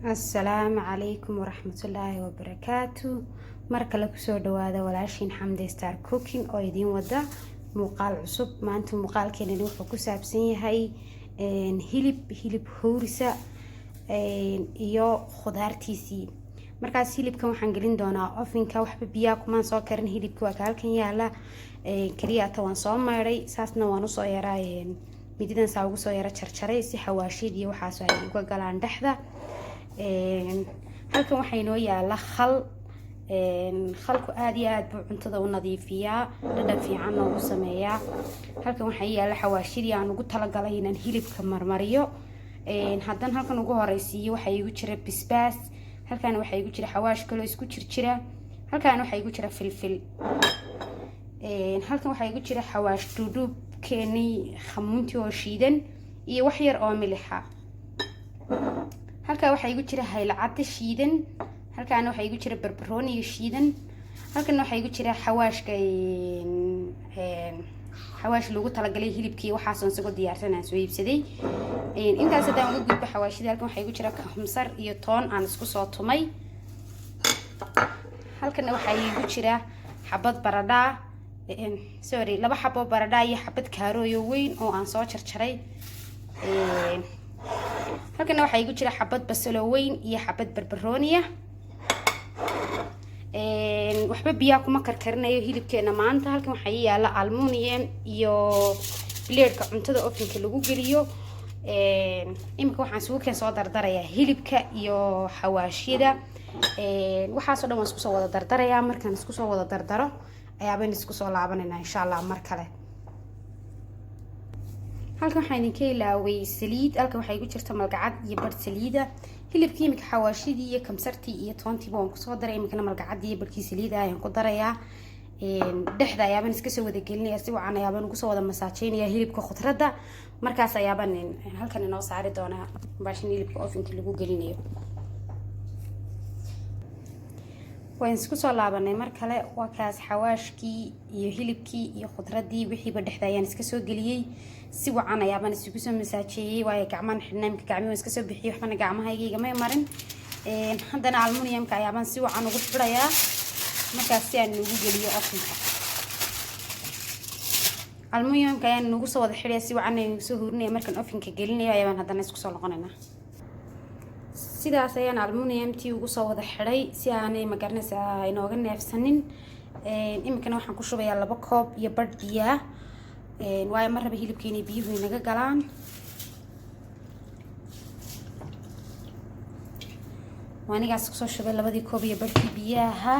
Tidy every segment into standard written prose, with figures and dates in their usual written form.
Asalaamu calaykum waraxmatullaahi wabarakaatu. Mar kale kusoo dhawaada walaashiin Xamdi Star Cooking oo idiin wada muuqaal cusub. Maanta muuqaalkeenani wuxuu ku saabsan yahay hilib howrisa iyo khudaartiisii. Markaas hilibkan waxaan gelin doonaa ovenka. Waxba biyaa kumaan soo karin, hilibka waa ka halkan yaala. Keliya ata waan soo maydhay, saasna waan usoo yaraa mididan saa ugu soo yaro jarjaray si xawaashid iyo waxaas ay uga galaan dhexda. Halkan waxaa inoo yaala khal. Khalku aada iyo aada buu cuntada u nadiifiyaa, dhadhan fiican noogu sameeyaa. Halkan waxaa yaala xawaashidii aan ugu talagalay inaan hilibka marmariyo. Haddana halkan ugu horeysiiyo waxaa igu jira bisbaas, halkan waxaa igu jira xawaash kaloo isku jirjira, halkan waxaa igu jira filfil, halkan waxaa igu jira xawaash dhuudhuubkeenii, khamuuntii oo shiidan iyo wax yar oo milixa. Halkaa waxaa igu jira haylcadda shiidan, halkaana waxaa igu jira barbarooniga shiidan, halkana waxaa igu jira xawaashka, xawaash loogu talagalay hilibkii. Waxaasoon isagoo diyaarsan aan soo iibsaday. Intaas haddaan uga gudbo xawaashida, halkan waxaa igu jira kamsar iyo toon aan isku soo tumay. Halkana waxaa igu jira xabad baradhaa, sorry, laba xabo baradhaa iyo xabad kaarooyo weyn oo aan soo jarjaray. Halkana waxaa igu jira xabad basalo weyn iyo xabad barbarooniya. Waxba biyaa kuma karkarinayo hilibkeena maanta. Halkan waxaa ii yaala aluminium iyo bileedhka cuntada ovenka lagu geliyo. Imika waxaan isugu keen soo dardarayaa hilibka iyo xawaashyada. Waxaasoo dhan waan isku soo wada dardarayaa. Markaan isku soo wada dardaro ayaaban isku soo laabanayna, insha Allah, mar kale. Halkan waxaan idinka ilaaway saliid. Halkan waxaa igu jirta malgacad iyo barh saliida. Hilibkii imika xawaashidii iyo kamsartii iyo toontiiba waan kusoo daray. Imikana malgacadii iyo barhkii saliida ayaan ku darayaa. Dhexda ayaabaan iska soo wada gelinaya, si wacan ayaabaan ugu soo wada masaajeynaya hilibka khudradda. Markaas ayaabaan halkan inoo saari doonaa baashin hilibka ovenka lagu gelinayo. Waan isku soo laabanay mar kale. Waa kaas xawaashkii iyo hilibkii iyo khudradii, wixiiba dhexda ayaan iska soo geliyey. Si wacan ayaabaan isugu soo masaajeeyey, waayo gacmaan xidhnaa. Imka gacmii waan iska soo bixiyey, waxbana gacmahayga igama marin. Haddana aluminiumka ayaabaan si wacan ugu xidhayaa markaas si aan nugu geliyo ovenka. Aluminiumka ayaan nugu soo wada xidhaya, si wacan ayaan soo hurinaya. Markaan ovenka gelinayo ayaabaan haddana isku soo noqonaynaa. Sidaas ayaan aluminiumtii ugu soo wada xidhay si aanay, magaranaysaa, inooga neefsanin. Iminkana waxaan ku shubayaa 2 koob iyo badh biyaa, waayo ma raba hilibka inay biyuhu inaga galaan. Anigaas kusoo shubay 2dii koob iyo badhkii biyaha.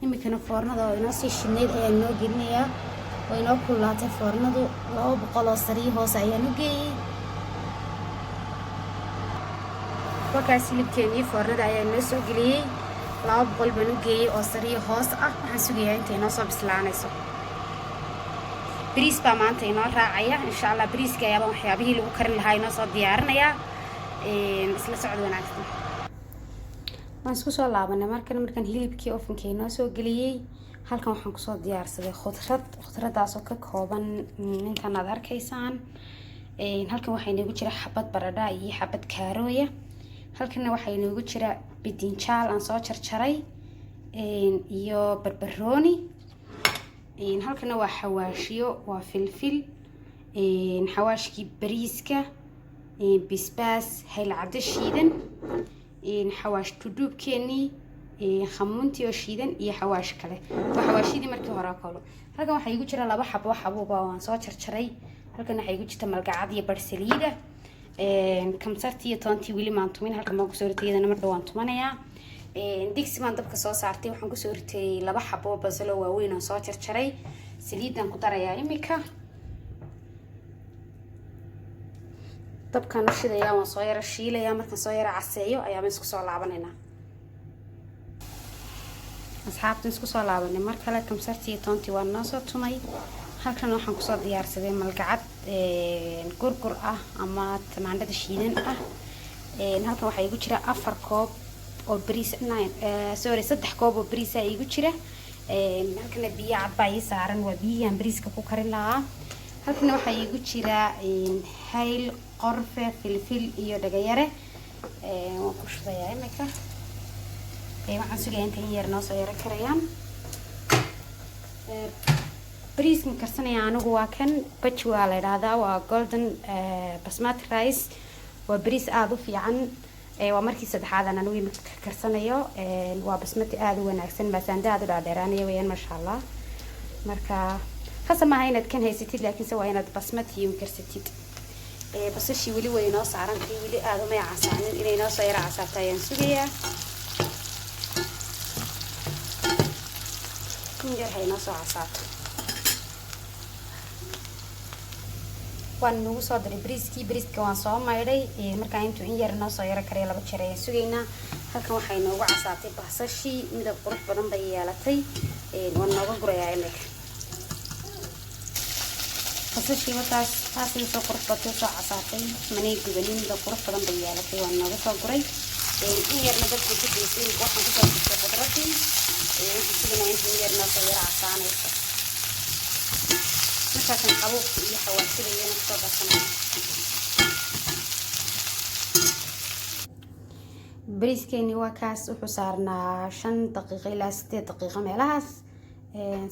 Iminkana foornada oo inoo sii shidnayd ayaan inoo gelinayaa oo inoo kululaatay. Foornadu 200 oo sariyo hoose ayaan u geeyey. Wakaas hilibkeenii foornada ayaa inoo soo geliyey, 200 baan u geeyey oo sariyo hoos ah. Waxaan sugayaa intay inoo soo bislaanayso. Bariis baa maanta inoo raacaya, insha Allah. Bariiska ayaabaan waxyaabihii lagu karin lahaa inoo soo diyaarinayaa. Isla socod wanaagsan. Waan isku soo laabanay markan. Markaan hilibkii ovenka inoo soo geliyey, halkan waxaan kusoo diyaarsaday khudrad. Khudraddaasoo ka kooban intan aad arkaysaan. Halkan waxaa inoogu jira xabad baradha iyo xabad kaarooya. Halkanna waxaa inoogu jira bidinjaal aan soo jarjaray iyo barbarooni. Halkana waa xawaashiyo, waa filfil, xawaashkii bariiska, bisbaas, haylcaddo shiidan, xawaash tudhuubkeenii, khamuuntii oo shiidan iyo xawaash kale. Waa xawaashidii markii hore kalo. Halkan waxaa igu jira laba xabo xabuuba oo aan soo jarjaray. Halkan waxaa igu jirta malgacad iyo barh saliida. Kamsartii iyo toontii weli maan tumin, halkan baan kusoo ritay, iyadana mar dhow waan tumanayaa. Digsi baan dabka soo saartay. Waxaan kusoo ritay laba xabo basalo waaweyn oo soo jarjaray. Saliidaan ku darayaa imika. Dabkaan u shidayaa, waan soo yaro shiilayaa. Markaan soo yaro caseeyo ayaabaan isku soo laabanaynaa. Asxaabtan, isku soo laabanay mar kale. Kamsartii iyo toontii waan noo soo tumay. Halkan waxaan kusoo diyaarsaday malgacad gurgur ah ama tamaandhada shiidan ah. Halkan waxaa igu jira 4 koob oo bariis, sorry, 3 koob oo bariisa igu jira. Halkana biyo cad baa ii saaran, waa biyihii aan bariiska ku karin lahaa. Halkana waxaa iigu jira hayl, qorfe, filfil iyo dhagayare. Waan ku shubayaa imika. Waxaan sugaya inta in yar noo soo yaro karayaan. Bariiskan karsanaya anigu waa kan bajwa la yidhaahdaa, waa golden basmati rice. Waa bariis aada u fiican. Waa markii saddexaad aan anigu imika ka karsanayo. Waa basmati aada u wanaagsan, maasaanda aada u dhaadheeraanaya weeyaan, maasha Allah. Marka khasab maaha inaad kan haysatid, laakiinse waa inaad basmati un karsatid. Basashii weli way inoo saarantay, weli aada umay casaanin. Inay noo soo yaro casaabta ayaan sugayaa. In yar ha inoo soo casaato. Waan nagu soo daray bariiskii. Bariiska waan soo maydhay. Markaa intuu in yar noo soo yaro karaya, laba jeer ayaan sugaynaa. Halkan waxay noogu casaatay basashii, midab qurux badan bay yeelatay. Waan nooga gurayaa imika basashii. Wataas, taasay soo qurux batay, soo casaatay, manay gubanin, midab qurux badan bay yeelatay. Waan nooga soo guray. In yarna dabka ku daysay. Imika waxaan kusoo gurtay khudradii. Waxaan suganaa inta in yar noo soo yaro casaanayso, markaasaan xabuubka iyo xawaashida iyana kusoo darsanaya. Bariiskeeni waa kaas. Wuxuu saarnaa 5 daqiiqo ilaa 8 daqiiqo meelahaas.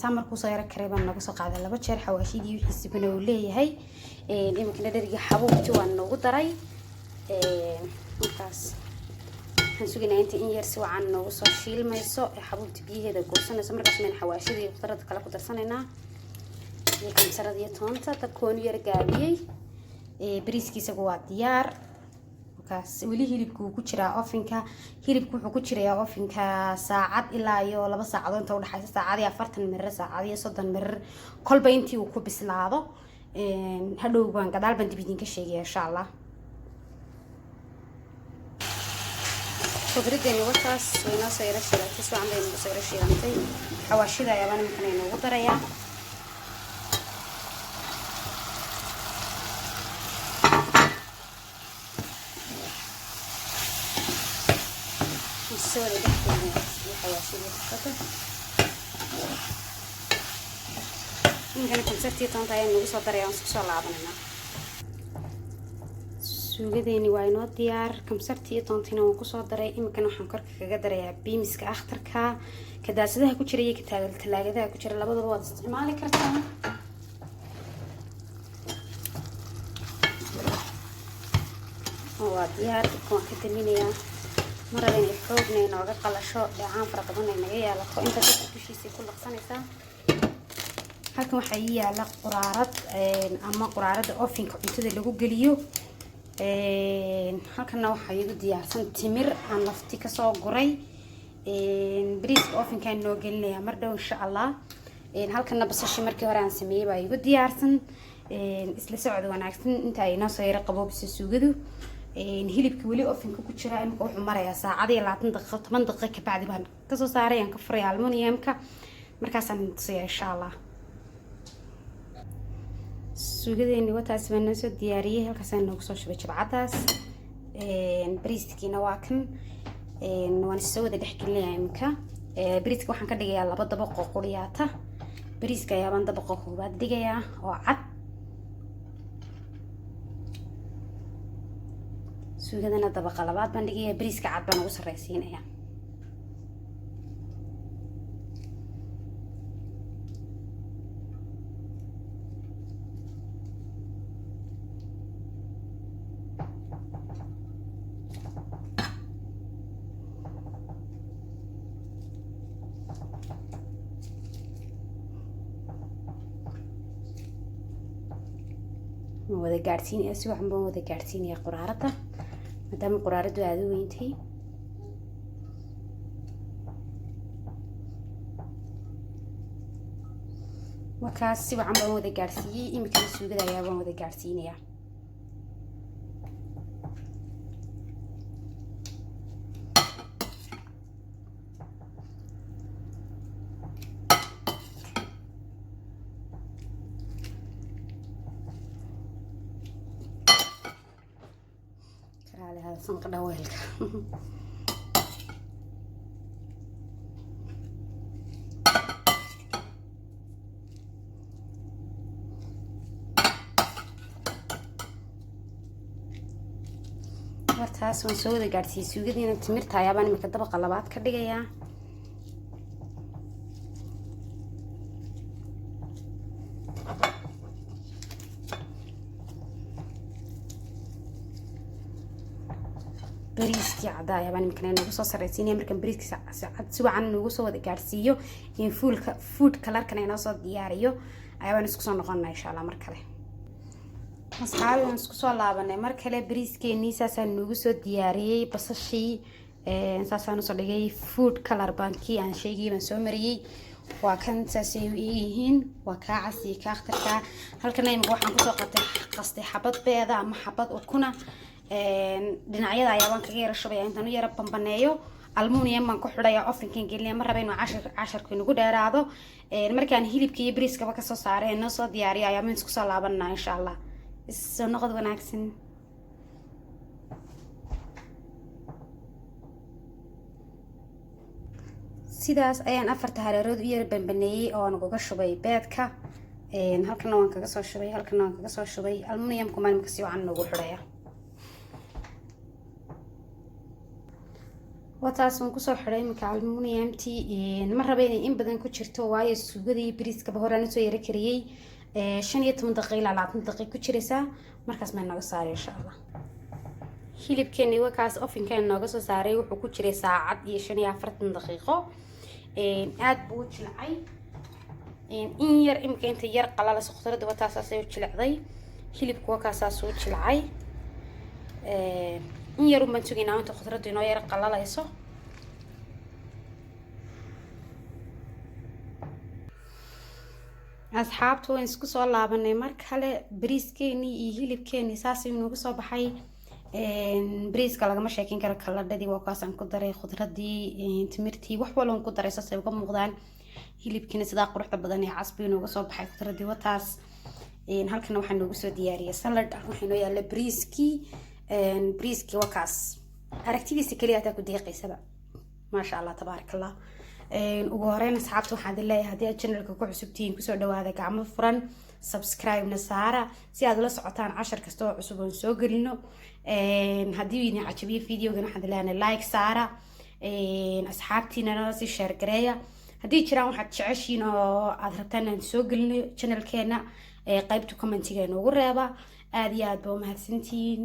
Saa markuu soo yaro karay baan nooga soo qaaday laba jeer. Xawaashidii wixiisibana uu leeyahay. Iminkana dherigii xabuubti waan noogu daray. Markaas waxaan sugaynaa inta in yar si wacan noogu soo shiilmayso ee xabuubta biyaheeda goosanayso. Markaas mayna xawaashidii iyo khudradda kale ku darsanaynaa iyo kamsarada iyo toonta. Dabka waan u yara gaabiyey. Bariiski isagu waa diyaar. Markaas weli hilibka wuu ku jiraa ovenka. Hilibka wuxuu ku jirayaa ovenka saacad ilaa iyo 2 saacadood inta udhexaysa, saacad iyo 40 mirir, saacad iyo 30 mirir, kolba intii uu ku bislaado. Hadhow baan gadaal baan dib idinka sheegaya, insha Allah. Khudraddeeni wataas, way noo soo yaro shiilatay, si wacan bay nagu soo yaro shiilantay. Xawaashida ayaabaan iminkana inoogu darayaa. Soo wada dhex gelinaya xawaashidii khudradda. Iminkana kamsartii toonta ayaan nagu soo daraya. Waan isku soo laabanayna. Suugadeeni waa inoo diyaar. Kamsartii iyo toontiina waan kusoo daray. Iminkana waxaan korka kaga darayaa beanska akhtarka. Kadaasadaha ku jira iyo talaagadaha ku jira labadaba waad isticmaali kartaa. Waa diyaar. Dabka waan ka daminayaa. Maraba inay xoogna inooga qalasho, dheecaan fara badan ay naga yeelato. Inta dabka dushiisay ku laqsanaysaa. Halkan waxaa ii yaala quraarad ama quraarada ovenka cuntada lagu geliyo. Halkanna waxaa iigu diyaarsan timir aan lafti kasoo guray. Bariiska ovenkaan noo gelinayaa mar dhow, insha Allah. Halkanna basashii markii hore aan sameeyey baa iigu diyaarsan. Isla socod wanaagsan. Inta ay noo soo yaro qaboobiso suugadu. Hilibka weli ovenka ku jira. Imika wuxuu marayaa saacad iyo 20 daqiiqo. 10 daqiiqo kabacdi baan kasoo saaray, aan ka furay aluminiumka, markaasaan tusaya, insha Allah. Suugadeeni wataasi baan noo soo diyaariyey. Halkaasaan noogu soo shubay jabcadaas. Bariiskiina waa kan. Waan isoo wada dhex gelinayaa imika. Bariiska waxaan ka dhigayaa laba dabaqoo quriyaata. Bariiska ayaabaan dabaqa koowaad dhigayaa oo cad, suugadana dabaqa labaad baan dhigayaa. Bariiska cad baan ugu sarreysiinayaa. Waan wada gaadhsiinaya, si wacan baan wada gaadhsiinaya quraaradda, maadaama quraaraddu aada u weyntay. Markaas si wacan baan wada gaadhsiiyey. Imikana suugada ayaa baan wada gaadhsiinayaa. Karaale hada sanqadha weelka. Martaas. Taas waan soo wada gaadhsiiyey suugadiina. Timirta ayaabaan imika dabaqa labaad ka dhigayaa. Bariiskii caddaa ayaabaan imikana noogu soo sarraysiinaya. Markaan bariiskii cad si wacan noogu soo wada gaadhsiiyo, in fuulka food colorkana inoo soo diyaariyo, ayaabaan isku soo noqonaa insha Allah. Mar kale, asxaabi, waan isku soo laabanay mar kale. Bariiskeenii saasaan noogu soo diyaariyey, basashii saasaan usoo dhigay, food color baan kii aan sheegay baan soo mariyey. Waa kan, saasay u eegyihiin, waa kaa cas iyo kaa akhtarkaa. Halkana imika waxaan kusoo qatay qastay xabad beeda ama xabad ukuna. Dhinacyada ayaabaan kaga yara shubaya intaan u yara bambaneeyo. Aluminium baan ku xidhaya, ovenkan gelinaya. Ma raba inuu casharku inagu dheeraado. Markaan hilibka iyo bariiskaba kasoo saaray ee noo soo diyaariyo ayaabaan isku soo laabanaa insha Allah. Soo noqod wanaagsan. Sidaas ayaan afarta hareerood u yara bambaneeyey oo aan ugaga shubay beedka. Halkana waan kaga soo shubay, halkana waan kaga soo shubay. Aluminiumku maalimka si wacan noogu xidhaya. Wataas waan kusoo xidhay iminka aluminiumtii. Ma raba inay in badan ku jirto, waayo suugada iyo bariiskaba horaan usoo yaro kariyey. 15 daqiiqo ilaa 20 daqiiq ku jiraysaa, markaas maa nooga saaray insha Allah. Hilibkeeni wakaas ovenkeena nooga soo saaray. Wuxuu ku jiray saacad iyo 45 daqiiqo. Aad buu u jilcay. In yar imika inta yar qalalayso khudradda, wataasaasay u jilicday. Hilibku wakaasaas u jilcay. In yar unbaan sugaynaa inta khudraddu inoo yar qalalayso. Asxaabta, waan isku soo laabanay mar kale. Bariiskeenii iyo hilibkeenii saas inoogu soo baxay. Bariiska lagama sheekin karo. Kaladhadii waa kaasaan ku daray, khudradii, timirtii, wax walban ku daray, saasay uga muuqdaan. Hilibkiina sidaa quruxda badan ee casbi inooga soo baxay. Khudradii wataas. Halkana waxaa noogu soo diyaariyay salad. Waxaa inoo yaalla bariiskii. Bariiskii waa kaas, aragtidiisa keliya hataa ku deeqaysaba. Maasha Allah, tabaaraka Allah. Ugu horeyn, asxaabta, waxaan idin leeyahay, haddii aad channelka ku cusubtihiin, kusoo dhawaada gacmo furan, subscribe-na saara si aad ula socotaan cashar kasta oo cusub oon soo gelino. Haddii idin cajabiyo videogan, waxaan idin leeyahay like saara, asxaabtiinana si share gareeya. Haddii jiraan waxaad jeceshiin oo aad rabtaan inaan soo gelino channelkeena, qaybta commentiga inoogu reeba. Aada iyo aad ba umahadsantihiin.